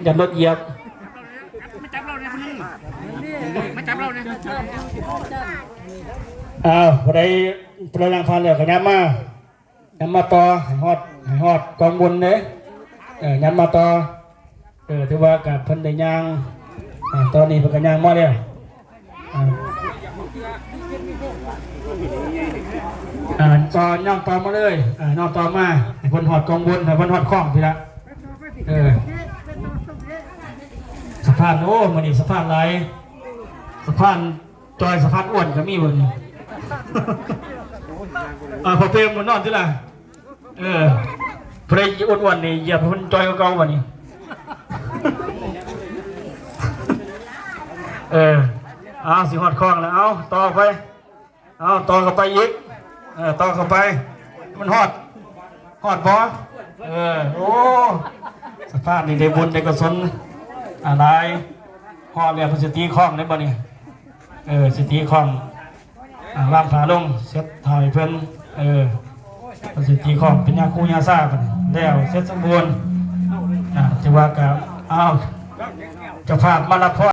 ຢ່າລົດຢຽບ. ອ້າວ ຜູ້ໃດ ຜູ້ໃດຍ່າງຜ່ານແລ້ວກໍຍ່າງມາ ຍ່າງມາຕໍ່ ໃຫ້ຮອດ ໃຫ້ຮອດກອງບຸນເດ້. ເອີ ຍ່າງມາຕໍ່. ເອີ ຖືວ່າກະເພິ່ນໄດ້ຍ່າງ ອາ ຕອນນີ້ເພິ່ນກໍຍ່າງມາແລ້ວ. ອາ ອາ ຕໍ່ ຍ່າງຕໍ່ມາເລີຍ ອາ ຍ່າງຕໍ່ມາ ໃຫ້ເພິ່ນຮອດກອງບຸນ ໃຫ້ເພິ່ນຮອດຄ້ອງພີ້ລະ. ເອີ ສະພານ ໂອ້ ມື້ນີ້ສະພານຫຼາຍ ສະພານຈ່ອຍ ສະພານອ້ວນກໍມີມື້ນີ້. ເອີ ພໍ່ເປມນອນຕິລະ. ເອີ ຜູ້ໃດອ້ວນໆນີ້ ຢຽບໃຫ້ມັນຈ່ອຍກວ່າເກົ່າບັດນີ້. ເອີ ເອົາ ຊິຮອດຄ້ອງແລ້ວ ເອົາ ຕໍ່ໄປ ເອົາ ຕໍ່ເຂົ້າໄປອີກ ເອີ ຕໍ່ເຂົ້າໄປ ມັນຮອດ ຮອດບໍ່? ເອີ ໂອ້ ສະພານນີ້ໄດ້ບຸນໄດ້ກຸສົນ ອາ ຫຼາຍ ຮອດແລ້ວ ເພິ່ນຊິຕີຄ້ອງໄດ້ບໍ່ນີ້? ເອີ ຊິຕີຄ້ອງ ອາ ວາງຜ້າລົງ ເຊັດຖ້າໃຫ້ເພິ່ນ ເອີ ເພິ່ນຊິຕີຄ້ອງເປັນຍາຄູຍາຊາ ບັດນີ້ແລ້ວເສັດສົມບູນ. ອາ ຖືວ່າກະ ອ້າວ ເຈົ້າພາບມາຮັບພອ